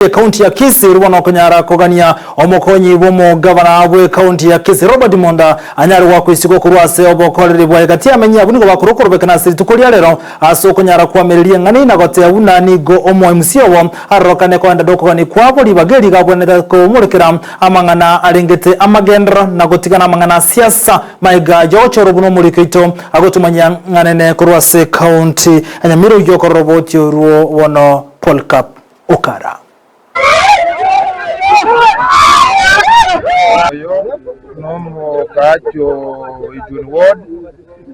Ekaunti ya Kisii ribo nokonyara kogania omokonyi bw'omogabana bw'ekaunti ya Kisii Robert Monda anyare goakwa isiko korwa ase obokoreri bwaye gati y'amenyi abwo nigo bakorwa okorobekana ase rituko ria rero ase okonyara koamereria eng'ana na goteba buna nigo omo MC obo arorokane koenda dokogania kwabo ribaga eri gabwenerete komorekera amang'ana arengete amagenderero na gotigana amang'ana a siasa maega yogochorwa buna omoriki oito agotomanyia ng'anene korwa ase ekaunti ya Nyamira oyio okorora oboti orwo bono Polycarp Okara. Oyo nomogaachi o Ijuni Ward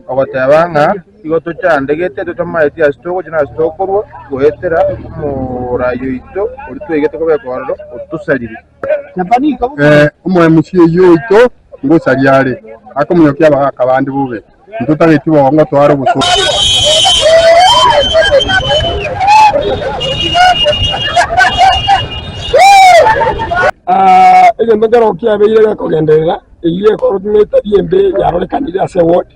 ogoteba ng'a igo tochandegete totamanyeti ase togochia na ase tokorwa goetera omorai oito oria twaigete kobeka ororo otosarire. Omo MC oyio oito ngosaria are, akomonyokia abagaka bande bobe, intotageti boongo tware obosomba. Egento nkero kiabeire gekogenderera, eyio ekorokwa ng'a etabia embe yarorekanire ase eward,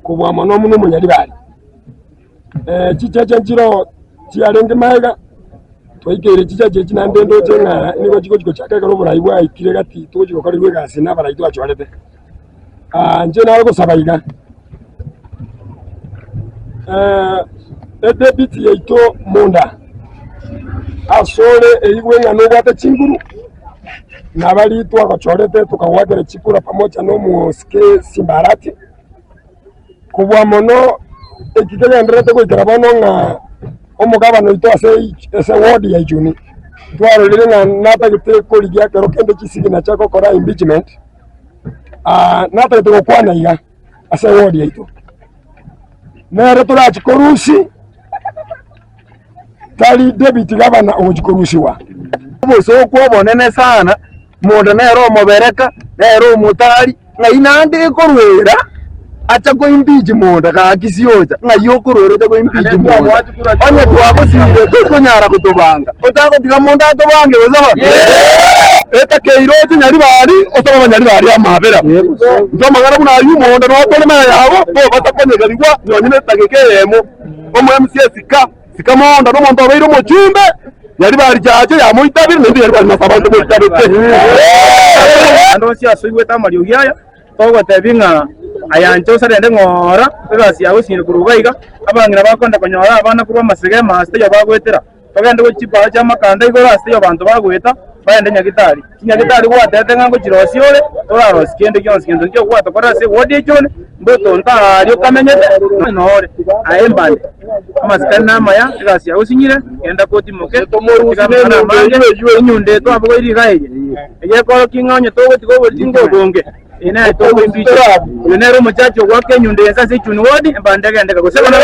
kobua mono buna omonyaribari. Chicheche nchiroo chiarenge magega, twaikeire chicheche echi naende ndoche ng'a nigo chigochi gochaka ekero oborai bwaikire gati togochi gokorerwa egasi na abarai twachorete. Inche nare gosaba iga, edebiti yaito monda asore eigwe ng'a nobwate chinguru, na baria twagochorete tokagoakera chikura pamoja na omosike Simbarati. Kobua mono eki kegendererete goikera bono ng'a omogabana oito ase ase ward ya Ichuni twarorire ng'a natagete korigia ekero kende chisignature chia gokora impeachment, natagete gokwana iga ase eward yaito, nere torachi korusia tari deputy governor ogochi korusiwa. Obosooku obonene sana, monto nere omobereka, nere omotari, ng'ai naende ekorwera acha koimpeach monto gaki siocha, ng'ai okorwera ocha koimpeach monto. Onye twagosire tokonyara gotobanga, otagotiga monto atobange gose bono? Etakeire oche Nyaribari, osabe abanyaribari amabera. Intwe amang'ana buna ayio omonto noyo tore maya yabo, tobasa konyegerigwa nonye netageka eyemo. Omo MC esika, sika monda nomonto obeire omochumbe, Nyaribari chache yamoitabire, naende Nyaribari nase abanto moitabete. Naende onsi ase oigwete amariogi aya, togotebia ng'a ayanche osarende ng'ora egasi yago osinyire korwa iga iga, abang'ina bakonda konyora abana korwa amasege ase taiyo bagoetera. Togende gochia chipara chi'amakanda igoro ase taiyo abanto bagoeta, bagende nyagitari. Chinyagitari gwatebete ng'a ngochirosie ore, torarosie kende gionsi. Gento nkio gwatokorera ase ewodi echi one, mbotonto aaria okamenyete, nore aye mbande. Amasikani namaya, egasi yago osinyire, genda kotimoke, tiga amang'ana amange, enyundo eye twabogoirie iga eye, eye ekorokia ng'a onye togotiga obotinga obonge, eye nere tokoimbicha. Oyo nere omochache ogoaka enyundo eye ense ase echuni ward, embande egendeke gose bono.